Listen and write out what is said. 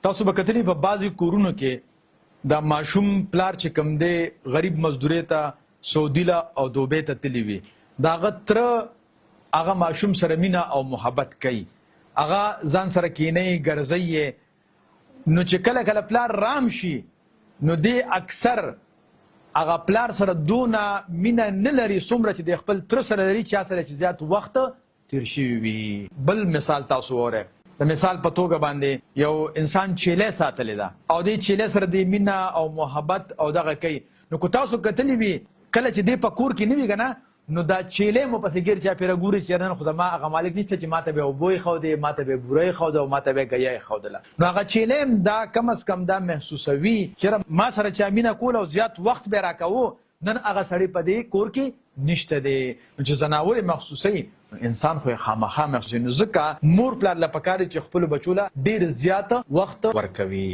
تاسو به کتلي په بعضې کورونو کې دا ماشوم پلار چې کوم دی غریب مزدورې ته سعودي له او دوبۍ ته تللی وي، د هغه تره هغه ماشوم سره مینه او محبت کوي، هغه ځان سره کینوي، ګرځوي یې، نو چې کله کله پلار رام شي نو دی اکثر هغه پلار سره دونه مینه نه لري څومره چې د خپل تره سره لري، چا سره چې زیات وخت تیر شوي وي. بل مثال تاسو واورئ، د مثال په توګه باندې یو انسان چیلی ساتلې ده او دې چیلی سره دې مینه او محبت او دغه کوي، نو که تاسو کتلي وي کله چې دې په کور کې نه وي کنه نو دا چیلی مو پسې ګیر چاپیره ګوري چې نن خو زما هغه مالک نشته چې ماته به اوبه ایښودې، ماته به بوره ایښوده او ماته به ګیا ایښودله، نو هغه چیلی هم دا کم از کم دا محسوسوي چې ما سره چا مینه کوله او زیات وخت به راکاوه، نن هغه سړی په دې کور کې نشته دی. نو چې ځناور یې محسوسوي نو انسان خو یې خامخا محسوسوي، نو ځکه مور پلار له پکار دي چې خپلو بچو له ډېر زیات وخت ورکوي.